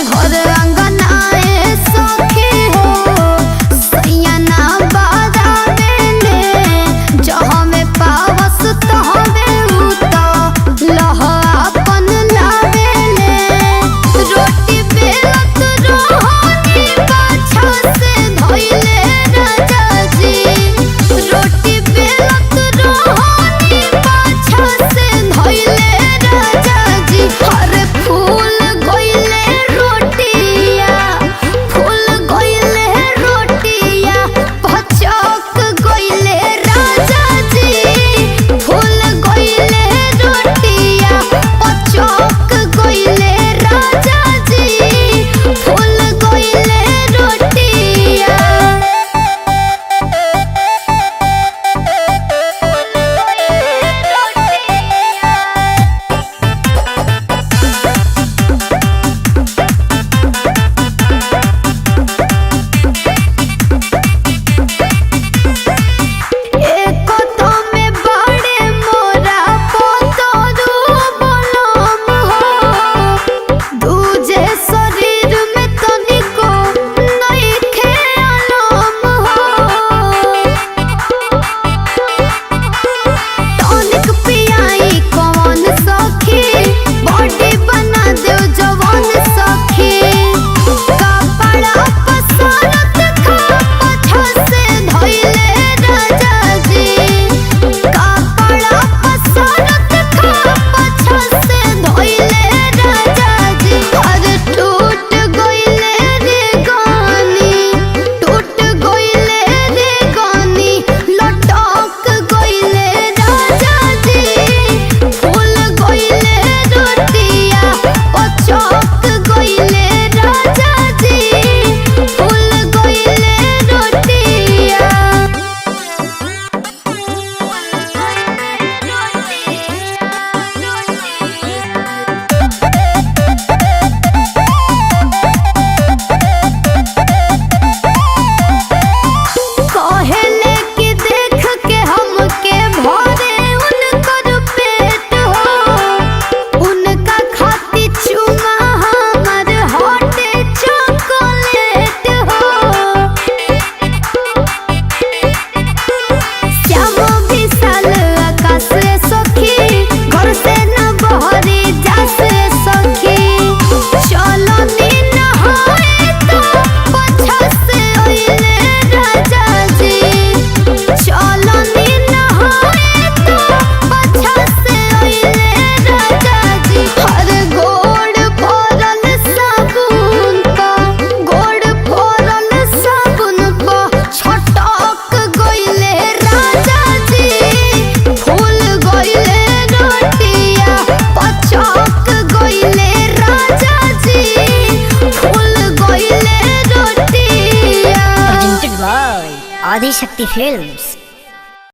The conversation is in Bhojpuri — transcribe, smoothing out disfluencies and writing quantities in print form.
घर अंगना ए सखी हो सैया ना बादावेले जहाँ में पावस तहवे उता लह अपन लावेले रोटी बेलत रोहनी पाछा से धइले राजा जी रोटी बेलत रोहनी पाछा से धइले राजा जी अरे फूल गइले रोटिया फूल गइले रोटिया पचक गइले राजा जी फूल गइले रोटिया पचक गइले राजा जी फूल गइले रोटिया। एको तो में बड़े मोरा पोतरू बलम हो दूजे शरीर में तनिको नइखे आलम हो टॉनिक पियाई कौन सखी बॉडी बना दे जवान सखी कपड़ा पसारत खा पाछा से धइले राजा जी कपड़ा पसारत खा पाछा से धइले राजा जी अरे टूट गइले रे गानी टूट गइले रे गानी लटक गइले राजा जी फूल गइले रोटिया पचक गइले राजा जी फूल गइले रोटिया। कहेले कि देख के हमके भरे उनकर पेट हो उनका खाती चुमा हमर हॉट चॉकलेट हो श्याम विशाल आकाश सखी घर से न बहरी जास सखी चलो नी नहाए तो पाछा से अइले राजा जी चलो नी नहाए तो पाछा से अइले राजा जी हर गोड़ भरल साबुन पा गोड़ भरल साबुन पा छटक गइले राजा जी फूल गइले रोटिया पचक गइले राजा जी फूल गइले रोटिया। Presented by Adi Shakti Films.